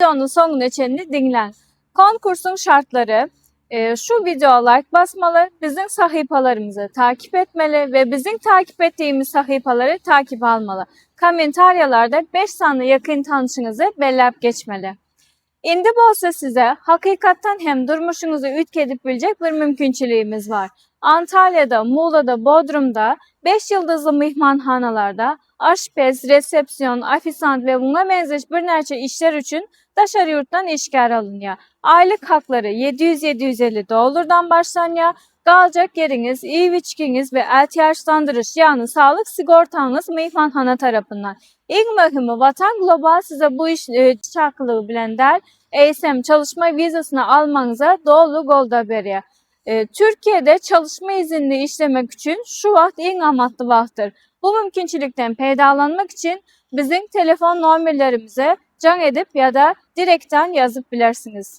Wideony soňuna çenli diňläň. Konkursyň şartlary, Şu wideo laýk basmaly, biziň sahypalarymyzy takyp etmeli we biziň takyp etdigimiz sahypalary takyp almaly. Kommentariýalarda beş sany ýakyn tanyşyňyzy belläp geçmeli. Indi bolsa size hakykatdan hem durmuşyňyzy üýtgedip biljek bir mümkinçiligimiz bar. Antalýada, Muğlada, Bodrumda beş ýyldyzly myhmanhanalarda aşpez, resepsion, ofisant we muňa meňzeş birnäçe işler üçin daşary ýurtdan işgär alynýar. Aýlyk haklary 700-750 dollardan başlanýar. Galjak ýeriňiz, iýip-içgiňiz we ätiýaçlandyryş, ýagny saglyk sigortaňyz myhmanhana tarapyndan. Iň möhümi, Watan Global size bu iş çakylygy bilen däl, eýsem, çalışma wizasyny almagyňyza doly goldaw berýär. Türkiýede çalışma izinli işlemek üçin şu wagt iň amatly wagtdyr. Bu mümkinçilikden peýdalanmak üçin biziň telefon nomerlerimize jaň edip ýa-da direktden ýazyp bilersiňiz.